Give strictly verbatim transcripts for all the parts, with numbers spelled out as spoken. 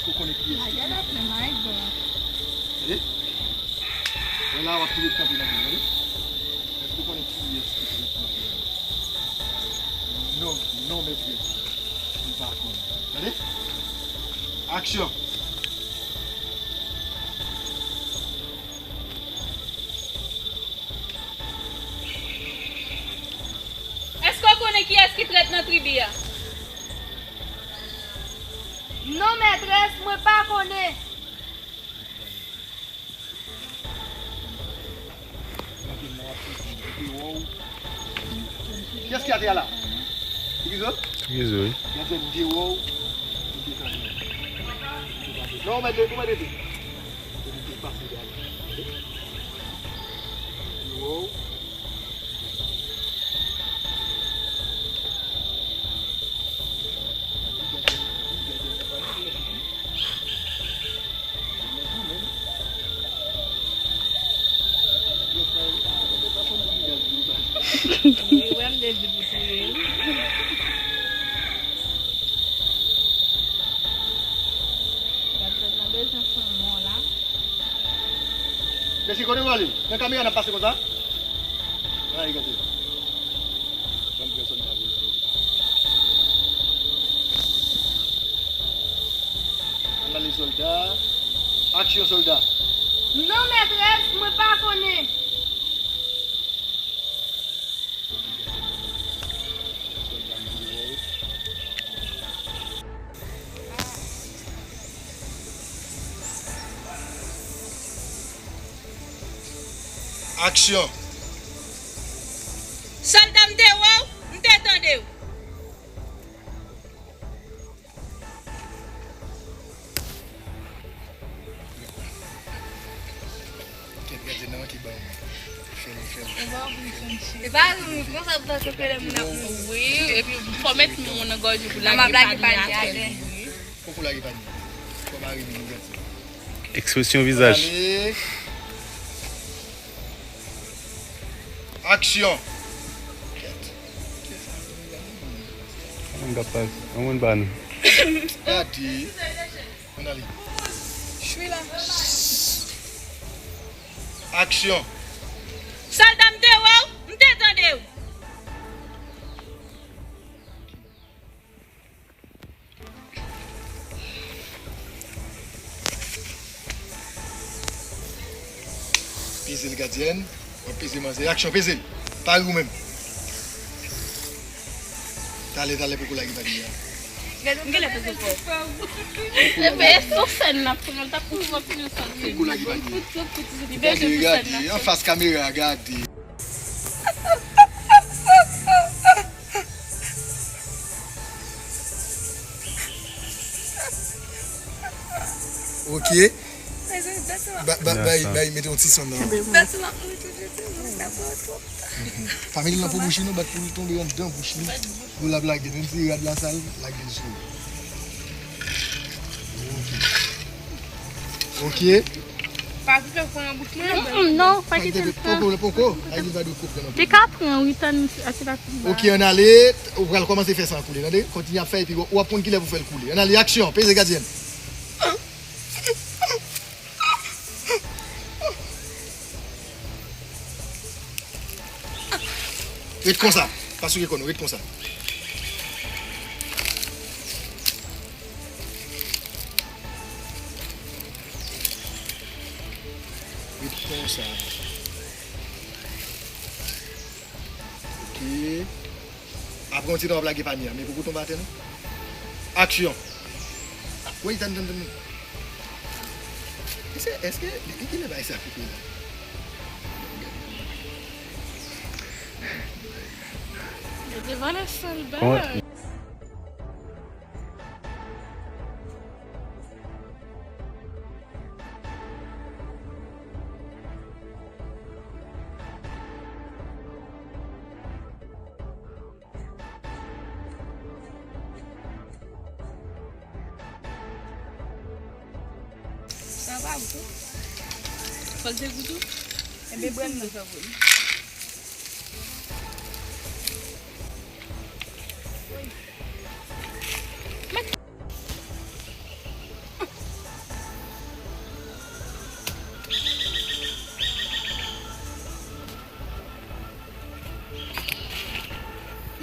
Èske w konnen kiyès ki trèt nan... Gade. Lè la w ap tou ret kanpe nan men, gade. Èske w konnen kiyès ki trèt nan men? Non, non, mètrès. M pa konnen. Gade. Aksyon. Èske w konnen kiyès ki trèt nan tribi a? Non, mètrès, mwen pa konnen. Kiyès ki atè a la? Izo? Izo, wi. Gadyen, m te wè w. M te tande w. Non, ou mèt rete, ou mèt rete. Ou te pase gade. M te wè w. Wi, wè m te di pou touye l. Gad, sèl nan bezwen fè mò la. Mesye, kote w ale? Nan kamera n ap pase konsa? Ay, gade. Ban m pran sòlda pou li. Ann ale sòlda. Aksyon sòlda. Non, mètrès, mwen pa konnen. Aksyon. Sòlda, m te wè w, m te tande w. Kèt, gadyen nan ki ba w. Fè l, fè l. E pa konsa pou ta choke lè moun ap mouri. Wi, epi fò met moun nan gòj ou pou lage panye atè. Poko lage panye. Fò mare li, gadyen. Ekspresyon vizaj. Ale. Aksyon. Kèt. Mwen gap pa, mwen ban. Gade. Ann ale. Chwi la. Aksyon. Sòlda, m te wè w, m te tande w. Peze l, gadyèn. W ap peze manzè. Aksyon, peze l. Pare ou menm. Talè, talè, poko lage panye a. Gade, m genlè peze fò. Epi e sou sèn n ap pran, l t ap pran anpil sòti. Poko lage panye a. Gade, gade, anfas kamera, gade. Ok. Ba, ba, bay, bay, mete yon ti son nan. Fanmi l nan pou bouch li, non, bat pou l tonbe anndan bouch li. Pou l ap lage, menm si rad la sal, lage l sou. Ok. Ok. Pa kite l pran nan bouch mwen. Mm, mm, non, pa kite l pran. Poko, poko. Ay, li va di koup nan. Li ka pran, wi, tann misye, ase pa pi ba. Ok, ann ale, ou pral kòmanse fè san koule, tande? Kontinye ap fè, epi w ap konn kilè pou fè l koule. Ann ale, aksyon, peze gadyèn. Ret konsa. Pa souke kò nou, ret konsa. Ret konsa. Ok. Apre yon ti tan w ap lage panye a, men poko tonbe atè non. Aksyon. Woy, tann, tann, tann. Èske, èske, depi kilè bagay sa koupe la? Yo te vòlè sèl bagay. Sa pa gou. Fò l te gou tou. Enben, bwè m nan sa pou li. Mèt.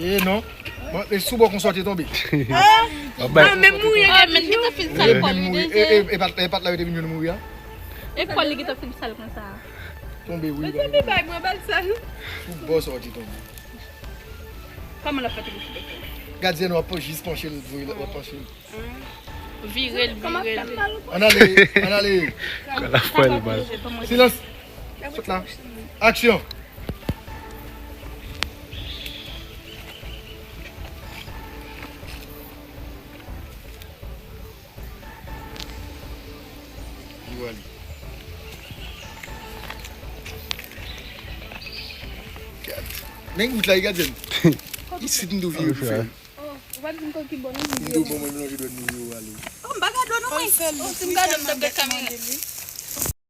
E non. Bon, e sou bò konsa w te tonbe. Ah, men mouri an, men gentan fin sal kò l wi, e, e, e, e pat, e pat la yo te vin jwenn mouri a. E kò l li gentan fin sal konsa. Tonbe wi. Mezanmi, bay mwen bal sal. Sou bò sa w te tonbe. Kòman l ap fè tonbe sou bò sa? Gadyèn w ap jis panche l, voye l, w ap panche l. Vire l, vire l. Ann ale, ann ale. Kò l ap fè l mal. Silans. Sot la. Aksyon. Li wè li. Men wout la, e gadyen. Isit m tou vire pou fè. Oh, ou pa di m koki bon, non? M tou bon, mwen, m lonje dwèt nou, yo ale. Oh, m pa gade non, mwen. Oh, si m gade, m t ap gade kamera.